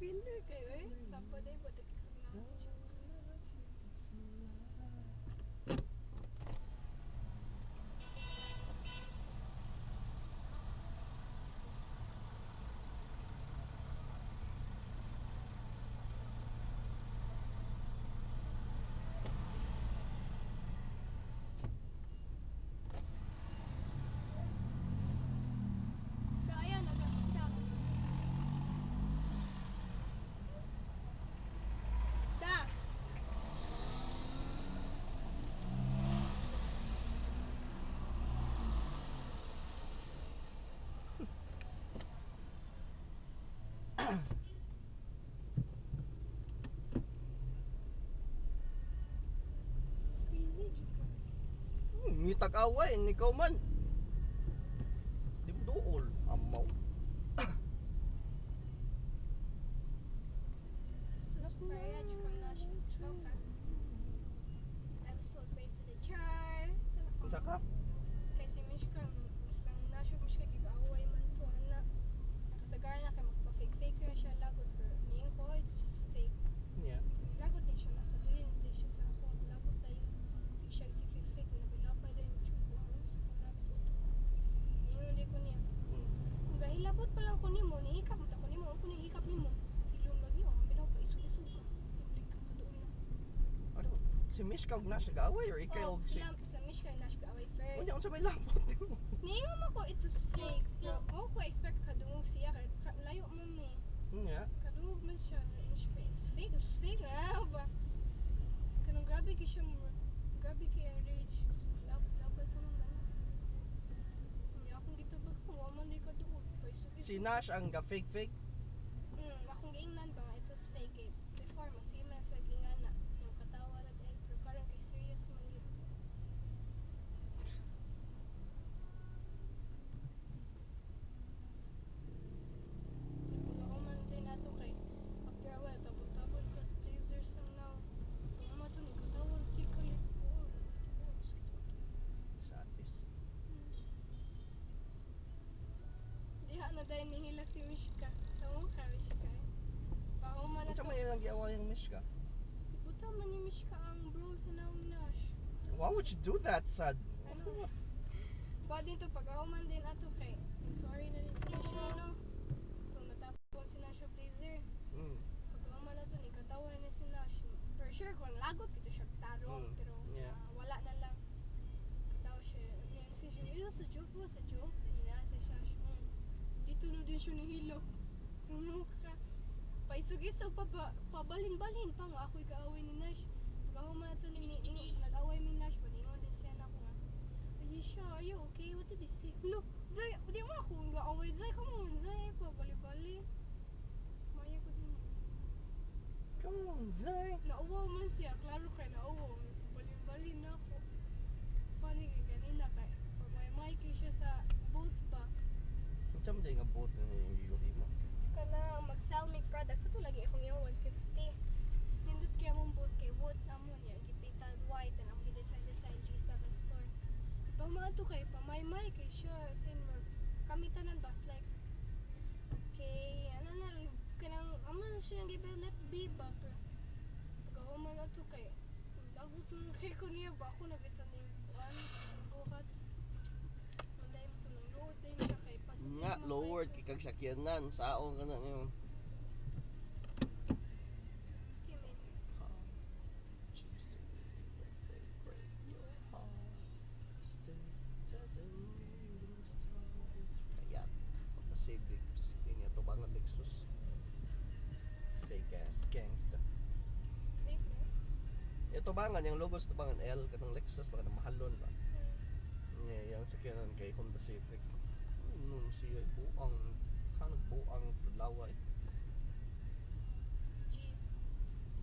Killer kayo eh. Sapa day ba na siya. Kaya na da. Da. Crazy jud ka. Ngitag away, ikaw man. Di mo duol, amaw. Sus, pareha jud kang Nash. Okay. I was so afraid to the char. Unsa ka? Kay si Mishka, mas lang Nash ug Mishka gig-away man to ana. Nakasagara na kay magpa-fake-fake ra siya lagot pero niingon ko, "Oh, it's just fake." Lagot din siya nako, dili din siya sa ako. Lagot tayo. Sige siya, sige fake fake, nilabay-labay din yung ko. Ano sa grabe sa utok. Niingon din ko niya. Kung gahilabot pa lang ko nimo, nihikap mo ta ko nimo, ako nihikap nimo. Hilom lagi, oh, bitaw pa isog-isog ka. Tiblig ka kaduol na. Ano? Si Mishka og Nash nag-away or ikaw Oh, og si sila, sa Mishka and Nash gaaway first. Unya unsa may labot nimo? Niingon mo ko, it was fake. Pero mo ko expect kadungog siya kay layo man mi. Kadungog man siya. Mishka, it was fake, it was fake. Ah, ba? Kanang grabe kay siya, grabe kay ang rage. Labot-labot ka man gana. Unya akong gitubag ko, wa man di kaduol. Paisog-isog. Si Nash ang ga fake fake. Akong giingnan ba nga it was fake eh. Before masige man sa gingana, yung katawa ra dahil pero karon kay serious man gyud. Pag ako man din ato kay after a while tabon-tabon ka sa blazers ang now. Pag man to ni katawa ti kalit ko. Sakit ko to. Sa atis. Diha na dahil nihilak si Mishka. Sa mukha, Mishka. Pahuman na Unsa to. may ilang giaway ang Mishka? Ibuta man ni Mishka ang bro sa naong Nash. Why would you do that, sad? Ano? Ba dito pag man din ato kay sorry na din si Mishka no. Itong natapon si Nash sa blazer. Pag man ato ni katawa na si Nash. For sure kung lagot kito siya tarong pero wala na lang. Katawa siya. Niya si siya, it was a joke, it was a joke. Niya si Nash. Dito na din siya nihilok. Sa mukha. Paisog-isog pa ba, pabalhin-balhin pa nga ako'y kaaway ni Nash. Pag ako man ito ni, nag-away mi Nash, paningon din siya na ako nga. Ayesha, are you okay? What did he say? Look, Zay, di mo ako nga-away. Zay, come on, Zay, pabali-bali. Maya ko din. Come on, Zay. Nauwaw man siya, klaro kay nauwaw. Bali-bali na ako. Funny kay ganina kay. Pamay-may kay siya sa booth ba. Unsa man nga booth ni yung mo? Kana mag-sell mig products ato lagi akong yung 150. Nindot kay among booth kay wood amo niya gipainted white and among gi-design design G7 store. Ipa to kay pamaymay kay siya sin mag kami tanan bas like okay ano na kanang amo na siya ang gibe let be ba pero pag ato kay lagot man kay ko niya ba ako na bitan ning kuan buhat manday mo to nang luod din siya kay positive Nga lowered kay kag sakyanan saong kana niyo. Kaya Honda Civic, niya to nga Lexus. Fake ass gangster. Fake no? Ito ba nga yung logo sa tubangan L kanang Lexus ba kanang mahalon ba? Yeah, yung sakyanan kay Honda Civic. Nun siya buang kanang buang laway. Jeep.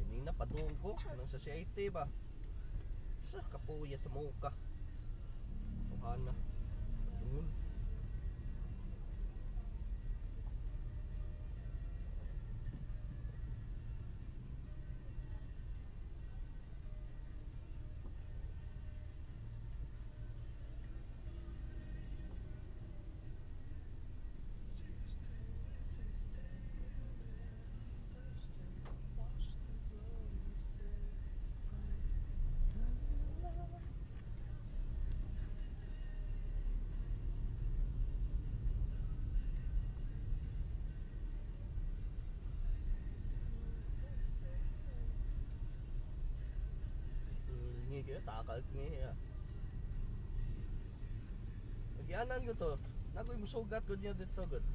Ganina padung ko nang sa CIT ba. Sa kapuya sa muka. Tuhana. Dungon. Tingi kayo, takal tingi ya. Nagyanan ko to. Nakoy musugat ko niya dito gud.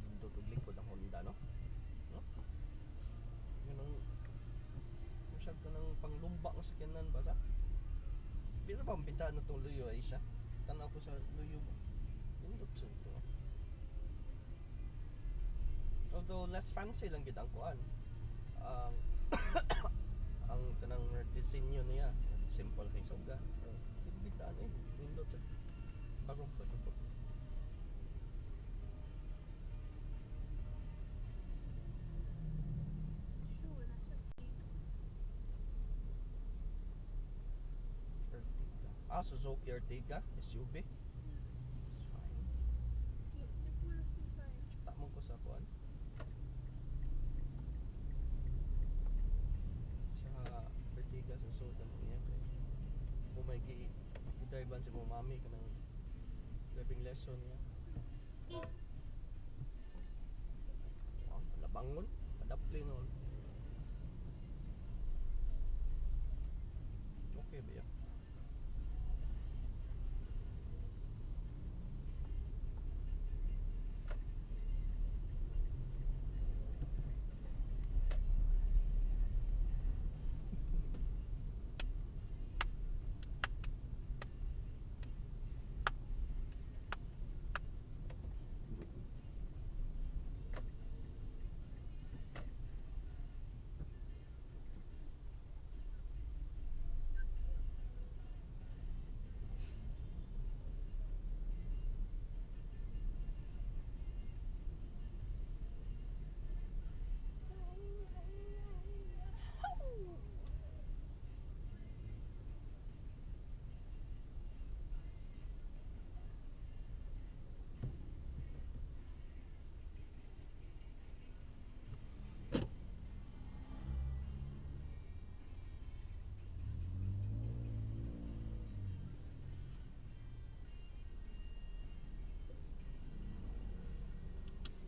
Nindot og likod ang Honda, no? No? Ganun masyad ka ng panglumba nga sakyanan ba sa? Di na ba ang bintaan na itong luyo ay siya? Tanaw ko sa luyo ba? Nindot sa ito. Although less fancy lang gid ang kuan. Ang ang kanang disenyo niya, simple kay suga. Pero di bintaan eh, nindot sa barong pa ito. Sure, nasa dito. Ertiga. Ah, Suzuki Ertiga SUV. It's fine. Di pula sa sign. Kita mo ko sa kuan. Sa Ertiga sa Sudan niya kay kung may gi i-drive si mo mami kanang driving lesson niya. Wow, labangon, padapli noon. Okay ba yan?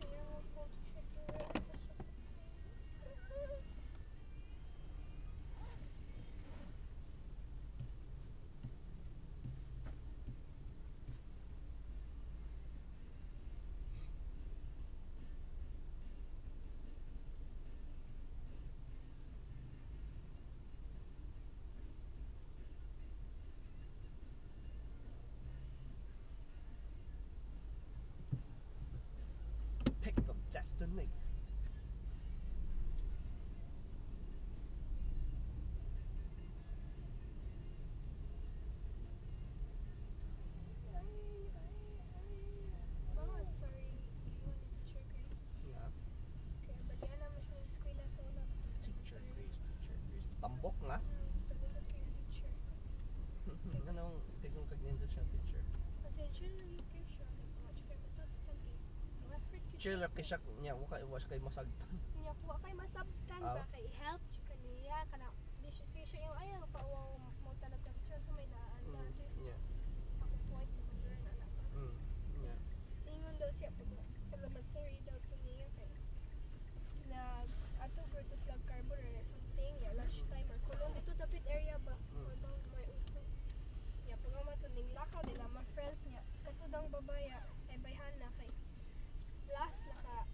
So you're almost going to check your red. Pick of destiny. Mga story, iwan ni Teacher Grace. Yeah. Kaya balian naman siya ng eskwela sa una. Teacher Grace, Teacher Grace. Tambok na. Tagalog kayo teacher. Anong tigong kag siya, teacher? Kasi chill na yun kayo siya. Kaya mga kay masabtan kay. Mga effort yun Chill ra kay siya niya, wa kay was kay masagtan. Niya kuha kay masabtan Ah. ba kay help jud kaniya kana di siya siya siya yung ayaw pa wow mo talag question sa may naan na Yeah. ako point na learn ana ba. Yeah. Ingon daw siya pag elementary daw to niya kay nag ato bro to slag carbon or something ya lunch time or kulong dito dapit area ba or bang may uso ya pag ama to ning lakaw nila mga friends niya katudang babaya ay bayhana kay last naka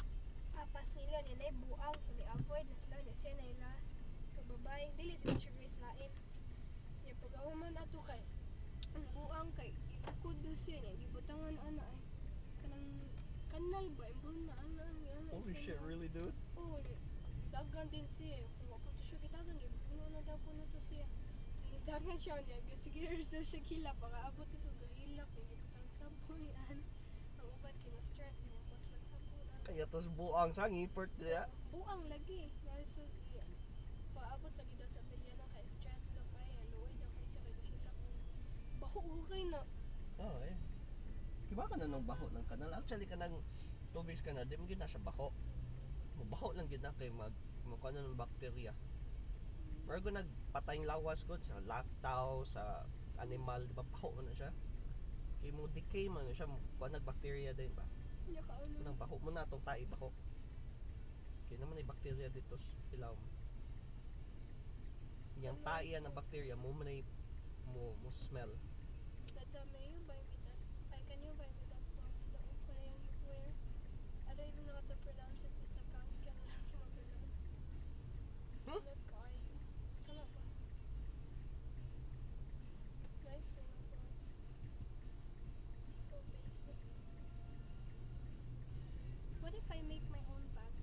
apas nila niya na buang so ni avoid na sila niya siya na last to babay dili si Teacher Grace lain niya pag human ato kay ang buang kay gilukod daw siya niya gibutangan ana ay kanang kanal ba imbol na ana ana Holy siya shit, na. really, dude? Oo, dagan din siya. Kung wa pa to siya gidagan, gipuno na daw kuno to siya. Gitangan siya niya. Sige daw siya hilak. Baka abot ito gahilak. Gibutang sabon ni An. Ang uban kina-stress. Ginakuha sila sabon. Kaya tos buang sa ngipert diya. Buang lagi. Ganito, paabot lagi daw sa Abellana kay stress daw kay luoy daw kay siya kay gahilak. Baho ko kay na. Oo eh. Kiba ka na ng baho ng kanal. Actually kanang tubig sa kanal di mo gid na siya baho. Mabaho lang gid na kay mag makuha na ng bakterya. Pero kung nagpatay ang lawas ko sa laktaw, sa animal, di ba baho man na siya. Kay mo decay man na siya, kuha nagbakterya din ba. Nya ka ano. Nang baho mo na atong tae baho. Kay naman ay bakterya dito sa ilawom. Yang tae yan ang bakterya mo man ay mo smell. Tata, may you buy me that? Ay, can you buy me that bag? The open na yung you wear. I don't even know how to pronounce it. Basta pangit ka na lang yung ma-pronounce. Hmm? Look, kaayo. Kana ba? Nice rin ang bag. So basic. What if I make my own bag?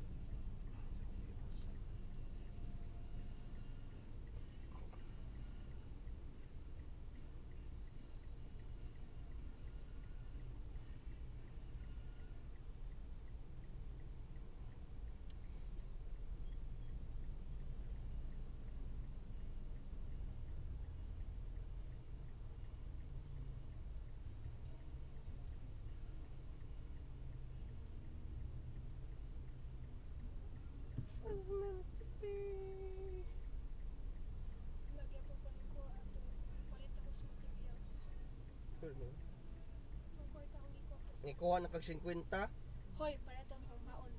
Was meant to be. Lagi ako pa ko ato. Palit ako sa materials. Pero no. Itong kwarta akong gikuha pa sa... Nikuha na kag 50 Hoy, pareto ang baon.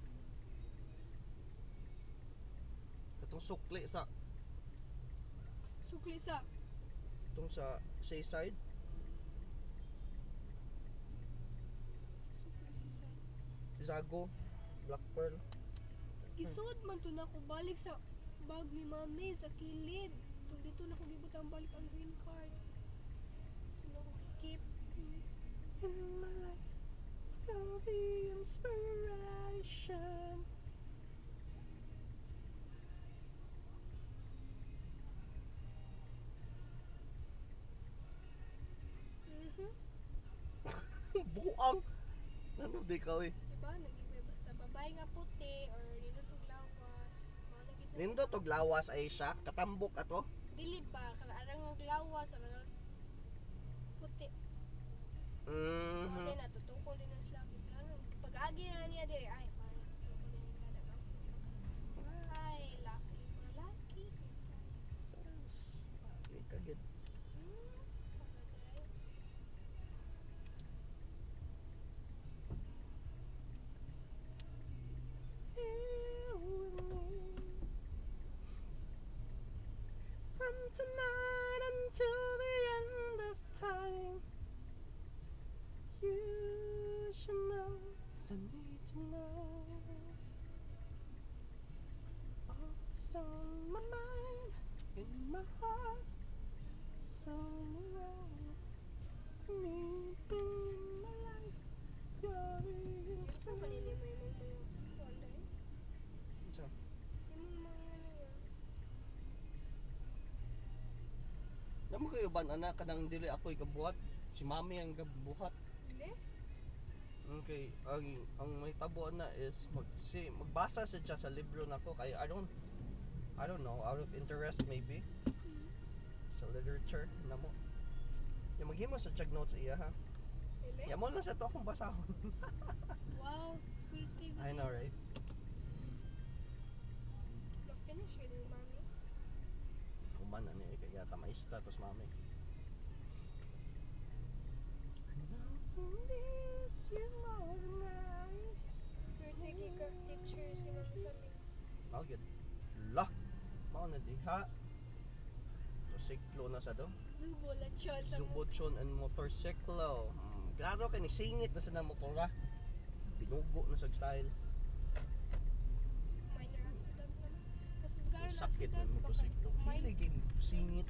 Katong sukli sa Sukli sa. itong sa seaside. Sukli si side. Zago, Black Pearl. Gisud man to na ako balik sa bag ni mami sa kilid. Tung dito na ko gibutang balik ang green card. Dito na ko keep. In my life, you're the inspiration. Buang! Ano di ka eh? Diba? Nag-iba basta babae nga puti or nindot og lawas. Mga lagi na- Nindot og lawas ay siya, katambok ato. Dili ba? Arang og lawas, arang puti. Mga natutukol din ang sila. Plano. Pag-agi na niya diri, ay, parang natutukol din ang kada Ay, lucky. Mga lucky. Okay, kagid. Pagkaday. Here with me. From tonight until the end of time, you should know, 'cause I need to know. Always on my mind, in my heart, so around me, in my life, you're the Sa manili mo imong mga kuan dai? Unsa? Imong mga ano yan. Namo kayo ban anak kanang dili ako'y kabuhat, si mami ang gabuhat. Dili? Okay, ang may tabo na is magbasa siya sa libro nako kay I don't know, out of interest maybe sa literature namo. Yung maghimo sa check notes iya ha. Dili? Ya mo lang sa to akong basahon. Wow, sulti. I know, right? Ma-finish yun yung mami. Human na niya kaya ta maista tos mami. I needs you more than I. Swerte kay ka teacher si mami sa amin. Mao gyud. La. Mao na diha. So siklo na sa do. Zubo, lechon. Sa Zubotson and motorsiklo. Klaro kay ni singit na sa na motora. Binugo na sa style. Minor accident naman. Kasi gano'n Sakit accident ng motorsiklo. Minor Hili gyud singit.